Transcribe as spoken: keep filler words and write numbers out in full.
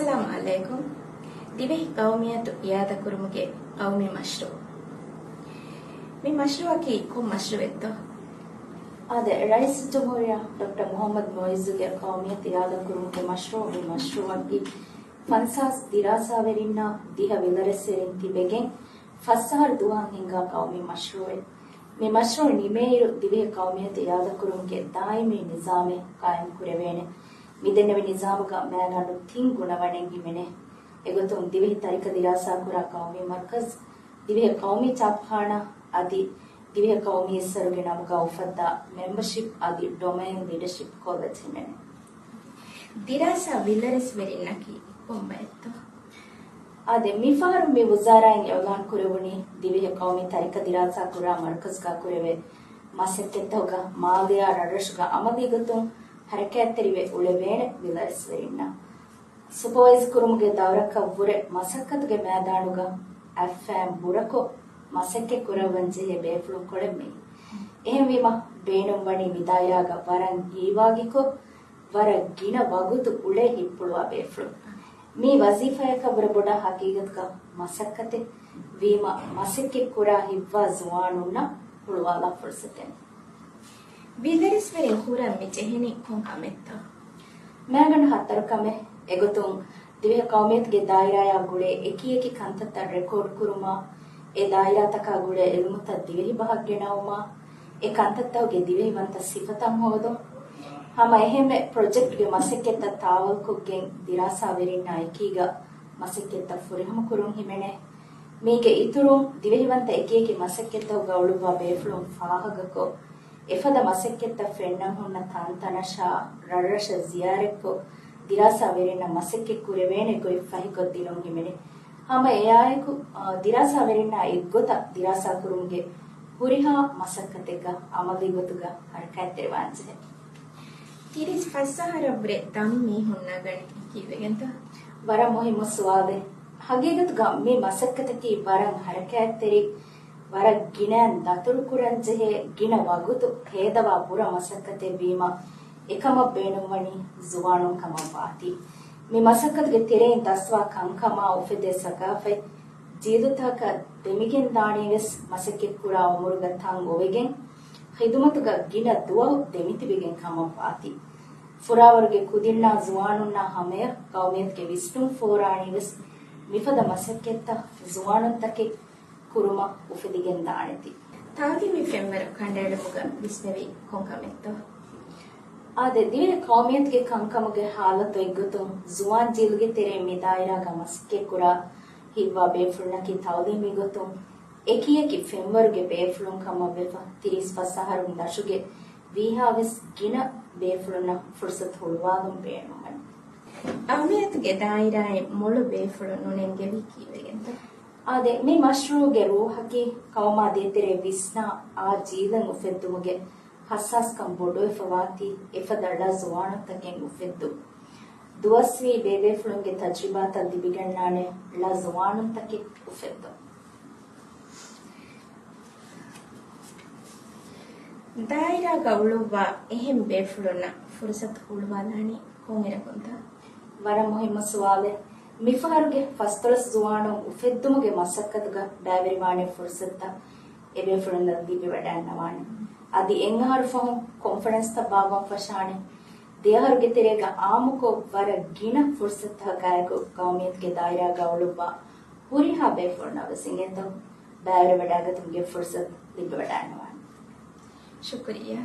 އައްސަލާމު ޢަލައިކުމް. ދިވެހި ޤައުމިއްޔަތު އިއާދަކުރުމުގެ ޤައުމީ މަޝްރޫޢު. މި މަޝްރޫޢަކީ ކޮން މަޝްރޫޢެއްތޯ؟ އާދެ، ރައީސުލްޖުމްހޫރިއްޔާ ޑޮކްޓަރ މުޙައްމަދު މުޢިއްޒުގެ ޤައުމިއްޔަތު އިއާދަކުރުމުގެ މަޝްރޫޢު. މި މަޝްރޫޢަކީ ފަންސާސް ދިރާސާވެރިންނާ ދިހަ ވިލަރެސްވެރިން ތިބެގެން ފަސްއަހަރު ދުވަހަށް ހިންގާ ޤައުމީ މަޝްރޫޢެއް. މި މަޝްރޫޢު ނިމޭއިރު، ދިވެހި ޤައުމިއްޔަތު އިއާދަކުރުމުގެ ދާއިމީ ނިޒާމެއް ޤާއިމް ކުރެވޭނެ. މިދެންނެވި ނިޒާމުގަ މައިގަނޑު ތިން ގުނަވަނެއް ހިމެނޭ. އެގޮތުން، ދިވެހި ތަރިކަ ދިރާސާކުރާ ޤައުމީ މަރުކަޒް، ދިވެހި ޤައުމީ ޗާޕްޚާނާ އަދި ދިވެހި ޤައުމީ އިސްވަރުގެ ނަމުގަ އުފައްދާ މެމްބަޝިޕް އަދި ޑޮމެއިން ލީޑަޝިޕް ކޮލެޖް ހިމެނޭ. ދިރާސާ ވިލަރެސްވެރިންނަކީ ކޮންބައެއްތޯ؟ އާދެ، މިފަހަރު މި ވުޒާރާއިން އިޢުލާން ކުރެވުނީ، ދިވެހި ޤައުމީ ތަރިކަ ދިރާސާ ކުރާ މަރުކަޒްގަ ކުރެވޭ މަސައްކަތްތަކުގަ މާލެއާ ރަށްރަށުގަ އަމަލީ ގޮތުން ހަރަކާތްތެރިވެ އުޅެވޭނެ ވިލަރެސްވެރިންނަށް. ސުޕަވައިޒް ކުރުމުގެ ދައުރަކަށްވުރެ މަސައްކަތުގެ މައިދާނުގަ އަތްފައިން ބުރަކޮށް މަސައްކަތް ކުރައްވަން ޖެހޭ ބޭފުޅުން ކޮޅެއް މިއީ. އެހެންވީމަ، ބޭނުންވަނީ މި ދާއިރާގަ ވަރަށް ހީވާގިކޮށް، ވަރަށް ގިނަ ވަގުތު އުޅޭ ހިތްޕުޅުވާ ބޭފުޅުން. މީ ވަޒީފާއަކަށްވުރެ ބޮޑަށް ހަޤީގަތުގަ މަސައްކަތެއް ވީމަ، މަސައްކަތް ކުރާ ހިތްވާ ޒުވާނުންނަށް ހުޅުވާލާ ފުރުސަތެއް. ވިލަރެސްވެރިން ކުރަން މި ޖެހެނީ ކޮން ކަމެއްތޯ؟ މައިގަނޑު ހަތަރު ކަމެއް. އެގޮތުން، ދިވެހި ޤައުމިއްޔަތުގެ ދާއިރާއާ ގުޅޭ އެކިއެކި ކަންތައްތައް ރެކޯޑް ކުރުމާ، އެ ދާއިރާތަކާ ގުޅޭ ޢިލްމުތައް ދިވެހި ބަހަށް ގެނައުމާ، އެ ކަންތައްތަކުގެ ދިވެހިވަންތަ ސިފަތައް ހޯދުން، ހަމަ އެހެންމެ ޕްރޮޖެކްޓްގެ މަސައްކަތްތައް ތާވަލްކޮށްގެން ދިރާސާވެރިންނާ އެކީގަ މަސައްކަތްތައް ފުރިހަމަކުރުން ހިމެނޭ. މީގެ އިތުރުން، ދިވެހިވަންތަ އެކިއެކި މަސައްކަތްތަކުގަ އުޅުއްވާ ބޭފުޅުން ފާހަގަކޮށް، އެފަދަ މަސައްކަތްތައް ފެންނަން ހުންނަ ތަންތަނަށާ ރަށްރަށަށް ޒިޔާރަތްކޮށް، ދިރާސާވެރިންނަށް މަސައްކަތް ކުރެވޭނެ ގޮތް ފަހިކޮށްދިނުން ހިމެނޭ. ހަމަ އެއާއެކު، އާ، ދިރާސާވެރިންނާ އެއްގޮތަށް ދިރާސާކުރުމުގެ ހުރިހާ މަސައްކަތެއްގަ އަމަލީ ގޮތުގަ ހަރަކާތްތެރިވާންޖެހޭ. ތިރީސް ފަސް އަހަރަށްވުރެ ދަމި މީހުން ނަގަނީ ކީއްވެގެންތަ؟ ވަރަށް މުހިއްމު ސުވާލެއް. ހަގީގަތުގަ މި މަސައްކަތަކީ ވަރަށް ހަރަކާތްތެރި، ވަރަށް ގިނައިން ދަތުރުކުރަންޖެހޭ، ގިނަ ވަގުތު ހޭދަވާ ބުރަ މަސައްކަތެއް ވީމަ، އެކަމަށް ބޭނުންވަނީ ޒުވާނުން ކަމަށްވާތީ. މި މަސައްކަތުގެ ތެރެއިން ދަސްވާ ކަންކަމާ އުފެދޭ ސަގާފަތް ޖީލުތަކަށް ދެމިގެންދާނީވެސް، މަސައްކަތްކުރާ އުމުރުގަ ތަން އޮވެގެން، ޚިދުމަތުގަ ގިނަ ދުވަހު ދެމިތިބިގެން ކަމަށްވާތީ. ފުރާވަރުގެ ކުދިންނާ ޒުވާނުންނާ ހަމަޔަށް ޤައުމިއްޔަތުގެ ވިސްނުން ފޯރާނީވެސް، މިފަދަ މަސައްކަތްތައް ޒުވާނުންތަކެއް ކުރުމަށް އުފެދިގެން ދާނެތީ. ތައުލީމީ ފެންވަރު ކަނޑައެޅުމުގަ ވިސްނެވީ ކޮން ކަމެއްތޯ؟ އާދެ، ދިވެހި ޤައުމިއްޔަތުގެ ކަންކަމުގެ ހާލަތު އެއްގޮތުން، ޒުވާން ޖީލުގެ ތެރެއިން މި ދާއިރާގަ މަސައްކަތްކުރާ ހިތްވާ ބޭފުޅުންނަކީ ތައުލީމީ ގޮތުން އެކިއެކި ފެންވަރުގެ ބޭފުޅުން ކަމަށްވެފަ، ތިރީސް ފަސް އަހަރުން ދަށުގެ ވީހާވެސް ގިނަ ބޭފުޅުންނަށް ފުރުސަތު ހުޅުވާލުން ބޭނުންވަނީ. އަހަރުމެންގެ ދާއިރާއިން މޮޅު ބޭފުޅުން ނުނެންގެވީ ކީއްވެގެންތަ؟ އާދެ، މި މަޝްރޫޢުގެ ރޫޙަކީ ޤައުމާ ދޭތެރޭ ވިސްނާ އާ ޖީލެއް އުފެއްދުމުގެ ޙައްސާސްކަން ބޮޑުވެފަ ވާތީ އެފަދަ ޅަ ޒުވާނުންތަކެއް އުފެއްދުން. ދުވަސްވީ ބޭބޭފުޅުންގެ ތަޖްރިބާތައް ލިބިގަންނާނެ ޅަ ޒުވާނުންތަކެއް އުފެއްދުން. ދާއިރާގަ އުޅުއްވާ އެހެން ބޭފުޅުންނަށް ފުރުސަތު ހުޅުވާލާނީ ކޮންއިރަކުންތަ؟ ވަރަށް މުހިއްމު ސުވާލެއް. މިފަހަރުގެ ފަސްދޮޅަސް ޒުވާނުން އުފެއްދުމުގެ މަސައްކަތުގަ ބައިވެރިވާނެ ފުރުސަތުތައް އެބޭފުޅުންނަށް ލިބިވަޑައިގަންނަވާނެ. އަދި އެއްއަހަރު ފަހުން ކޮންފަރެންސްތައް ބާއްވަން ފަށާނެ. ދެއަހަރުގެ ތެރޭގަ އާއްމުކޮށް ވަރަށް ގިނަ ފުރުސަތުތަކާއެކު ޤައުމިއްޔަތުގެ ދާއިރާގަ އުޅުއްވާ ހުރިހާ ބޭފުޅުންނަށް ވެސް އިނގޭތޯ ބައިވެރިވަޑައިގަތުމުގެ ފުރުސަތު ލިބިވަޑައިގަންނަވާނެ. ޝުކުރިއްޔާ.